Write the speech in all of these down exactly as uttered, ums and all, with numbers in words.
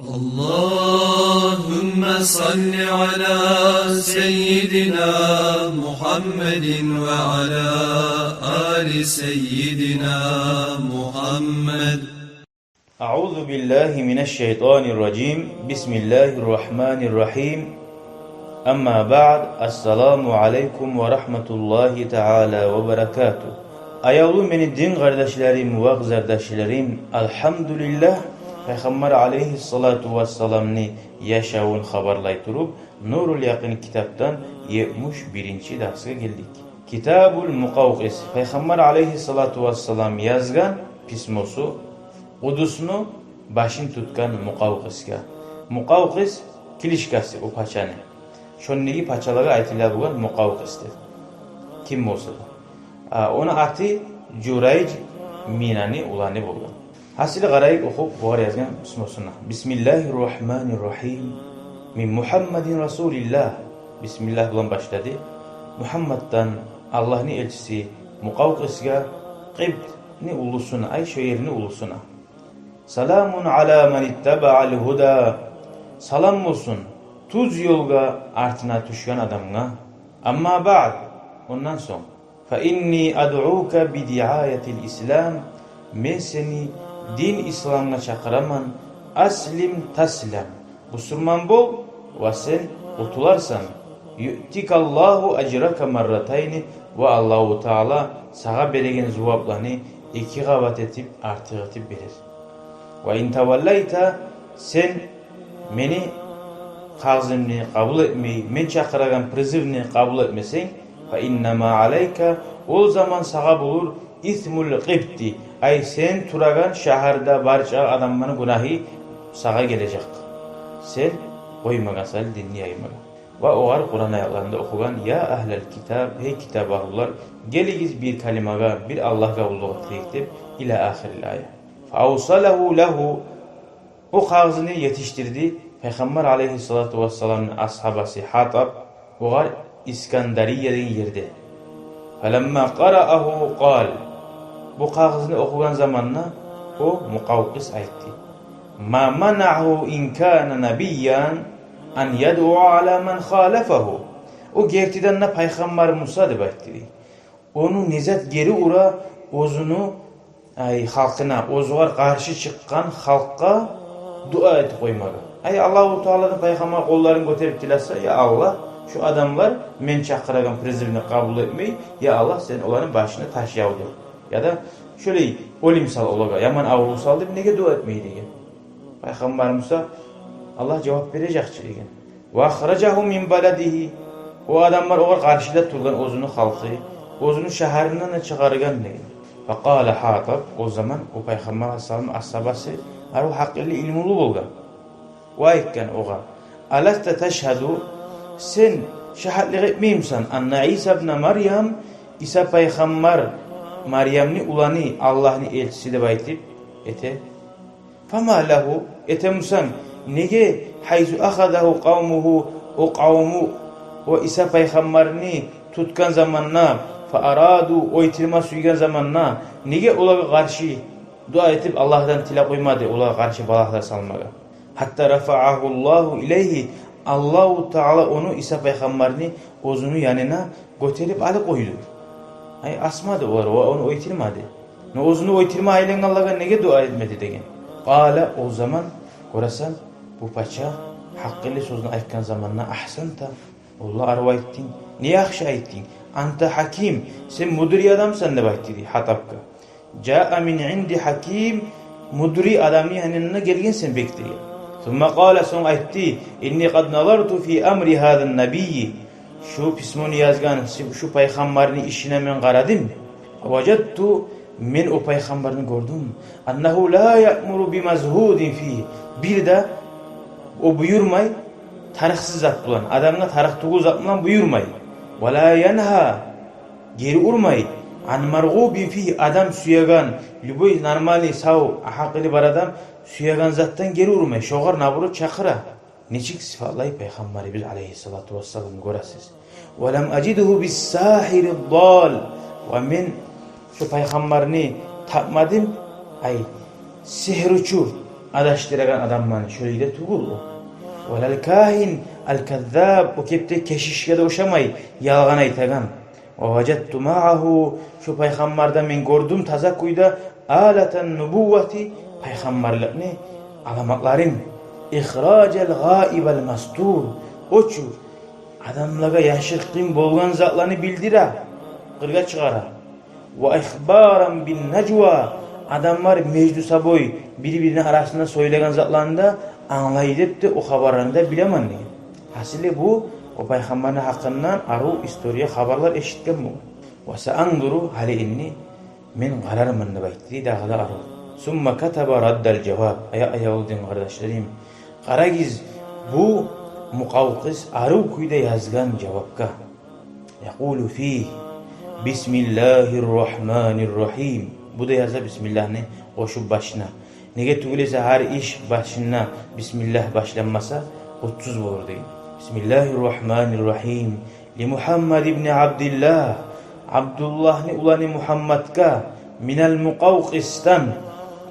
اللهم صل على سيدنا محمد وعلى آل سيدنا محمد. أعوذ بالله من الشيطان الرجيم. بسم الله الرحمن الرحيم. أما بعد. السلام عليكم ورحمة الله تعالى وبركاته. Аявлу мени дин къардашларым ва къызардашларым, алгьамдулиллагь, Пайхаммар алайгьиссалату вассаламны яшавун хабарлай туруп, Нурул Якъин китапдан етмиш биринчи дарсгъа гелдик. Китабул Мукъавкъис. Пайхаммар алайгьиссалату вассалам язгъан письмосу Къудусну башын тутгъан Мукъавкъисге. Мукъавкъис кличкасы о пачаны. Шондагъы пачалагъа айтыла болгъан Мукъавкъис деп. Ким болса да. А, ону аты Журайж Минаны уланы болгъан. Гьасили, къарайыкъ охуп, бугъар язгъан письмосуна. بسم الله الرحمن الرحيم. من محمد رسول الله. Бисмиллагь булан башлады. Мугьаммаддан, Аллагьны элчиси, Мукъавкъисге, Къибтни улусуна, ай, шо ерни улусуна. سلام على من اتبع الهدى. Салам болсун тюз ёлгъа артына тюшген адамгъа. أما بعد. Ондан сонг. فإني أدعوك بدعاية الإسلام. Мен сени дин Исламгъа чакъыраман. أسلم تسلم. Бусурман бол ва сен къутуларсан. يؤتك الله أجرك مرتين. Ва Аллагьу Таала сагъа береген зувапланы эки къабат этип, артыкъ этип берер. وإن توليت, сен мени къагъзымны къабул этмей, мен чакъырагъан призывны къабул этмесенг, فإنما عليك, ол заман сагъа болур إثم القبط, ай, сен турагъан шагьарда барча адамланы гюнагьы сагъа гележек. Сен къоймагъан сали динни яймагъа. Ва огъар Къуран аятларын да охугъан: يا أهل الكتاب, гьей китап агьлулар, гелигиз бир калимагъа, бир Аллагьгъа къуллукъ этейик деп, إلى آخر الآية. فأوصله له, о къагъзны етишдирди Пайхаммар алайгьиссалату вассаламны асгьабасы Гьатаб огъар Искандария деген ерде. فلما قرأه قال, бу къагъзны охугъан заманда о Мукъавкъис айтды: ما منعه إن كان نبيا أن يدعو على من خالفه. О гертиден де пайхаммар буса деп айтды дей. Ону не зат гери ура оьзюню, ай, халкъына, оьзюгер къаршы чыкъгъан халкъгъа дуа этип къоймагъа? Ай, Аллагьу Тааладан пайхаммар къолларын гётерип тилесе: «Я Аллагь, шу адамлар мен чакъырагъан призывны къабул этмей, я Аллагь, сен оланы башына таш явдур». Яда шолай оьлюм сал олагъа, яман аврув сал деп неге дуа этмей деген. Пайхаммар буса, Аллагь жавап бережек чи деген. وأخرجه من بلده. О адамлар огъар къаршылап тургъан оьзюню халкъы, оьзюню шагьарындан да чыгъаргъан деген. فقال حاطب, о заман о Пайхаммар алайгьиссаламны асгьабасы, арив гьакъыллы, илмулу болгъан. О айтгъан огъар: ألست تشهد, сен шагьатлыкъ этмеймисен, أن عيسى ابن مريم, Иса пайхаммар, Марьямны уланы, Аллагьны элчиси деп айтып эте. فما له, эте буса, неге, حيث أخذه قومه, о къавму о Иса пайхаммарны тутгъан заманда, فأرادوا, оьйтюрме сюйген заманда, неге олагъа къаршы дуа этип, Аллагьдан тилеп къоймады олагъа къаршы балагьлар салмагъа? حتى رفعه الله إليه, Аллагьу Таала ону, Иса пайхаммарны, оьзюню янына гётерип алып къойду. Ай, асмады олар, о, ону оьйтюрмеди. Но оьзюню оьйтюрме айлангъанлагъа неге дуа этмеди деген. قال, о заман, гёресен, бу пача гьакъыллы сёзню айтгъан заманда: أحسنت, валлагь, арив айтдынг, не яхшы айтдынг. أنت حكيم, сен мудри адамсан деп айтды дей Гьатабгъа. جاء من عند حكيم, мудри адамны янындан гелгенсен бек деген. ثم قال, сонг айтды: إني قد نظرت في أمر هذا النبي. Шу письмону язгъан шу, шу пайхаммарны ишине мен къарадым. وجدت, мен о пайхаммарны гёрдюм. أنه لا يأمر بمزهود فيه. Бир де о буюрмай тарыкъсыз зат булан, адамгъа тарыкъ тюгюл зат булан буюрмай. ولا ينهى, гери урмай, عن مرغوب فيه, адам сюеген, любой нормальный, сав, гьакъылы бар адам сюеген затдан гери урмай, шогъар, наоборот, чакъыра. Нечик сыфатлай Пайхаммарыбыз алайгьиссалату вассаламны, гёресиз. ولم أجده بالساحر الضال. Ва мен шу Пайхаммарны тапмадым, ай, сигьручу, адашдырагъан адамман, шолай да тюгюл о. Валал кагьин ал-каззаб, о кепде кешишге де ошамай, ялгъан айтагъан. Ва важадту магьагьу, шо пайхаммарда мен гёрдюм таза кюйде алатан нубуввати, пайхаммарлыкъны аламатларын. Ихражал гъаибал мастур, о чу адамлагъа яшыртгъын болгъан затланы билдире, къыргъа чыгъара. Ва ихбаран бин нажва, адамлар между собой, бир-бирини арасында сёйлеген затланы да англай деп де, о хабарланы да билемен деген. Гьасили, бу о пайхаммарны гьакъындан арив история, хабарлар эшитген болгъан. Ва саанзуру, гьали энни мен къарарман деп айтды дагъы да арив. Сумма катаба раддал жаваб. Ая, аявлу дин къардашларым, къарагъыз, бу Мукъавкъис арив кюйде язгъан жавапгъа. Якъулу фигьи: бисмиллагьир рагьманир рагьим. Бу да яза бисмиллагьны къошуп башына. Неге тюгюл эсе, гьар иш башында бисмиллагь башланмаса, къутсуз болур деген. Бисмиллагьир рагьманир рагьим. Ли Мугьаммад ибни Абдиллагь. Абдуллагьны уланы Мугьаммадгъа, минал Мукъавкъисдан,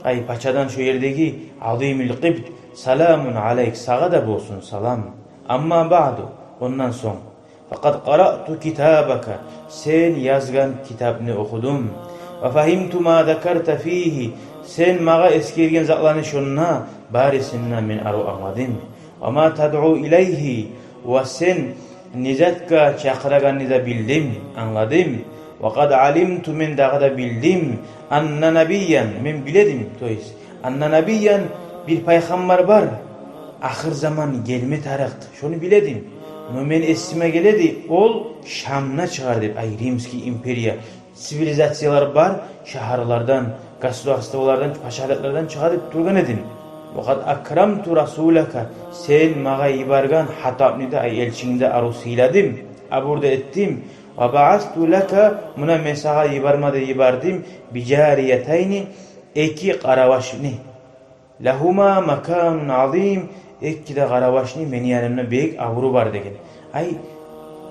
ай, пачадан, шо ердеги, азимил къибт, саламун алайк, сагъа да болсун салам. Амма баъду, ондан сонг, факъад къараъту китабака, сен язгъан китапны охудум. Ва фагьимту ма закарта фигьи, сен магъа эсгерген затланы шонда барысын да мен арив англадым. Ва ма тадъу илайгьи, ва сен не затгъа чакъырагъанны да билдим, англадым. Ва къад алимту, мен дагъы да билдим, анна набиян, мен биледим, то есть, анна набиян, бир пайхаммар бар, ахыр заман гелме тарыкъ, шону биледим. Но мен эсиме геледи, ол Шамдан чыгъар деп, ай, Римский империя, цивилизациялар бар шагьарлардан, государстволардан, пачалыкълардан чыгъа деп тургъан эдим. Ва къад акрамту расулака, сен магъа йиберген Хатабны да, ай, элчингни де арив сыйладым, абур да этдим. Ва баъасту лака, муна мен сагъа йиберме де йибердим, би жариятайни, эки къаравашны. Лагьума маканун азим, эки де къаравашны мени янымда бек абуру бар деген. Ай,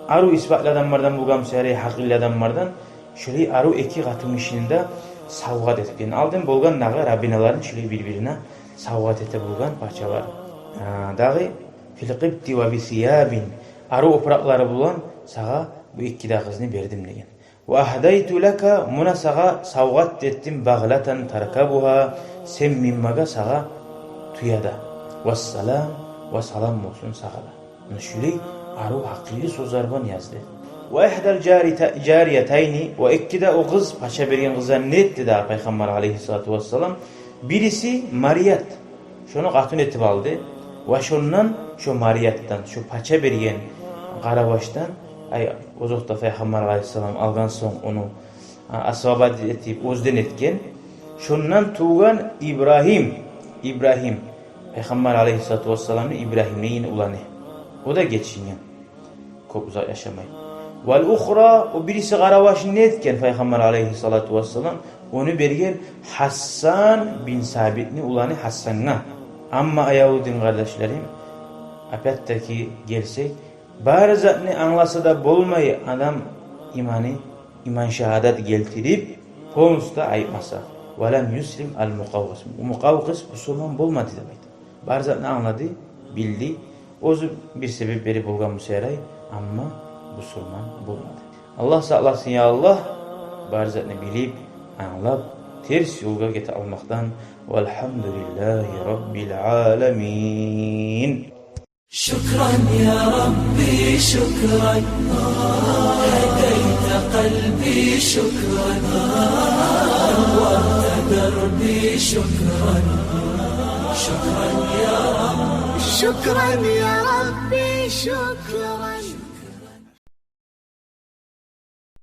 арив исбатлы адамлардан болгъан буса ярай, гьакъыллы адамлардан, шолай арив эки къатынгишини де савгъат этген. Алдын болгъан дагъы рабиналарын шолай бир-бирине савгъат эте болгъан пачалар. А, дагъы, фил къибти ва би сиябин, арив опуракълары булан сагъа бу эки де къызны бердим деген. Ва ахдайту лака, муна сагъа савгъат этдим, багълатан таркабугьа, сен минмеге сагъа тюе де. Вассалам, ва салам болсун сагъа да. Муна шулай арив, гьакъыллы сёзлер булан язды. Ва ихдал жарита-, жариятайни, ва эки де о къыз, пача берген къыздан не этди дагъы Пайхаммар алайгьиссалату вассалам? Бириси Марият, шону къатын этип алды. Ва шондан, шо Мариятдан, шо пача берген къаравашдан, ай, озокъда, Пайхаммар алайгьиссалам алгъан сонг ону, а, освободить этип, оьзден этген. Шондан тувгъан Ибрагьим, Ибрагьим, Пайхаммар алайгьиссалату вассаламны Ибрагьимни йимик уланы. О да гечинген. Кёп узакъ яшамай. Вал ухра, о бириси къаравашны не этген Пайхаммар алайгьиссалату вассалам? Ону берген Гьассан бин Сабитни уланы Гьассангъа. Амма, аявлу дин къардашларым, опять-таки гелсек, бары затны англаса да болмай адам иманы, иман шагьадат гелтирип, полностью айтмаса. Валам юслим ал Мукъавкъис. Мукъавкъис бусурман болмады деп айта. Бары затны англады, билди. Оьзю бир себеплери болгъан буса ярай, амма бусурман болмады. Аллагь сакъласын, я Аллагь, бары затны билип, англап, терс ёлгъа гете алмакъдан. Валгьамдулиллагьи раббил аламин. شكرا يا ربي، شكرا. هديت قلبي، شكرا. نورت دربي، شكرا. شكرا يا رب. شكرا يا ربي، شكرا.